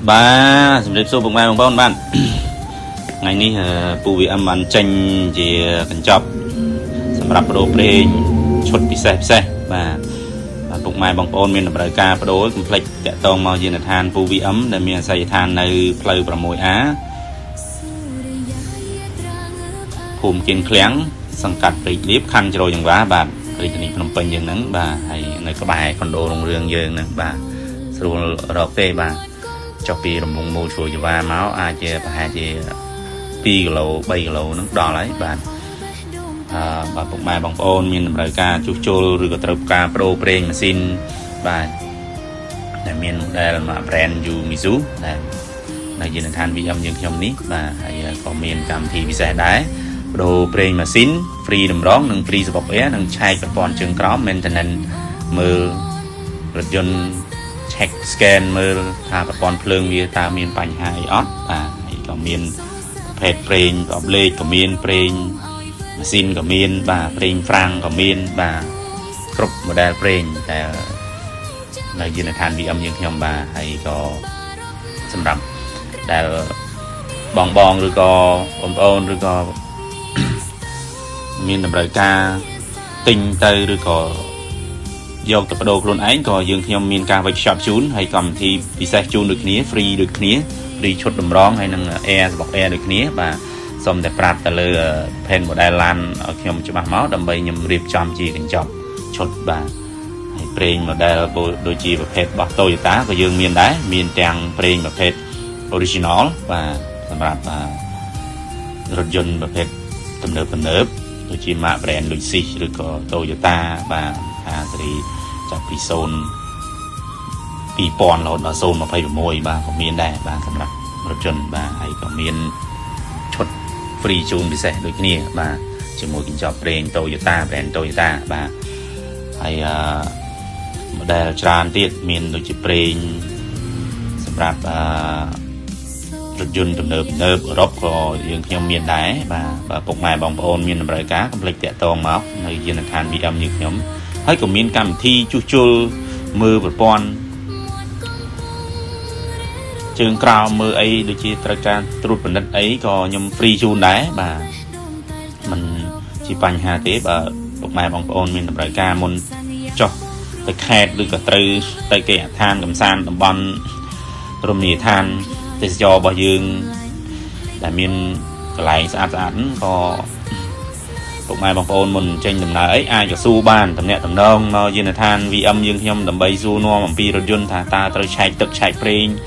បាទជំរាបសួរពុកម៉ែបងប្អូនបាទ ថ្ងៃនេះពូ VM បានចេញជាកញ្ចប់សម្រាប់ប្ដូរប្រេងឈុតពិសេសពិសេសបាទបាទពុកម៉ែបងប្អូនមានតម្រូវការប្ដូរកុំភ្លេចតាក់ទងមកយានដ្ឋានពូ VM ដែលមានអាសយដ្ឋាននៅផ្លូវ 6A ភូមិគៀនឃ្លាំងសង្កាត់ព្រែកលៀបខណ្ឌជ្រោយចង្វាបាទរាជធានីភ្នំពេញយើងហ្នឹងបាទហើយនៅក្បែរខុនដូរុងរឿងយើងហ្នឹងបាទស្រួលរកទេបាទចុះពីរំវងមូលជ្រោយចង្វាមកអាចជាប្រហែលជា2គីឡូ3គីឡូហ្នឹងដល់ហើយបាទអឺបាទពុកម៉ែបងប្អូនមានតម្រូវការជួសជុលឬក៏ត្រូវការប្ដូរប្រេងម៉ាស៊ីនបាទដែលមាន model មក brand Umisu ដែលនៅយានដ្ឋាន VM យើងខ្ញុំនេះបាទហើយក៏មានកម្មវិធីពិសេសដែរប្ដូរប្រេងម៉ាស៊ីន free តម្រងនិង free សំបុក air និងឆែកប្រព័ន្ធជើងក្រោម maintenance មើលរថយន្ត check scan មើលថាប្រព័ន្ធភ្លើងវាតើមានបញ្ហាអីអត់បាទហើយក៏មានប្រភេទប្រេងប្រអប់លេខក៏មានប្រេងម៉ាស៊ីនក៏មានបាទប្រេងហ្វ្រាំងក៏មានបាទគ្រប់ model ប្រេងតែនៅយានដ្ឋាន VM យើងខ្ញុំបាទហើយក៏សម្រាប់ដែលបងបងឬក៏បងប្អូនឬក៏ មានតម្រូវការទិញទៅឬក៏យកទៅប្ដូរខ្លួនឯងក៏យើងខ្ញុំមានការ workshop ជូនហើយកម្មវិធីពិសេសជូនដូចគ្នា free ដូចគ្នា free ឈុតតម្រងហើយនឹង air សំបុក air ដូចគ្នាបាទសូមតែប្រាប់ទៅលើ pen model ឡានឲ្យខ្ញុំច្បាស់មកដើម្បីខ្ញុំរៀបចំជាកញ្ចប់ឈុតបាទហើយប្រេង model ដូចជាប្រភេទរបស់ Toyota ក៏យើងមានដែរមានទាំងប្រេងប្រភេទ original បាទសម្រាប់រថយន្តប្រភេទទំនើបទំនើបដូចជាម៉ាក brand Lexus ឬក៏ Toyota បាទអាស៊េរីចាប់ពី0 2000រហូតដល់026បាទក៏មានដែរបាទសម្រាប់រថយន្តបាទហើយក៏មានឈុត free ជូនពិសេសដូចគ្នាបាទជាមួយកញ្ចប់ប្រេង Toyota brand Toyota បាទហើយអឺ model ច្រើនទៀតមានដូចជាប្រេងសម្រាប់អឺរថយន្តទំនើបទំនើបអឺរ៉ុបក៏យើងខ្ញុំមានដែរបាទបើពុកម៉ែបងប្អូនមានតម្រូវការកុំភ្លេចតាក់ទងមកនៅយានដ្ឋាន VM យើងខ្ញុំហើយក៏មានកម្មវិធីជួសជុលមើលប្រព័ន្ធជើងក្រោមមើលអីដូចជាត្រូវការត្រួតពិនិត្យអីក៏ខ្ញុំ free ជូនដែរបាទมันជាបញ្ហាទេបើពុកម៉ែបងប្អូនមានតម្រូវការមុនចុះទៅខេត្តឬក៏ត្រូវទៅគេហដ្ឋានកំសាន្តតំបន់រមណីយដ្ឋានទេសចររបស់យើងដែលមានកន្លែងស្អាតស្អាតហ្នឹងក៏ពុកម៉ែបងប្អូនមុនចេញដំណើរអីអាចក៏សួរបានតំណាក់តំណងមកយានដ្ឋាន VM យើងខ្ញុំដើម្បីសួរនាំអំពីរថយន្តថាតើត្រូវឆែកទឹកឆែកប្រេង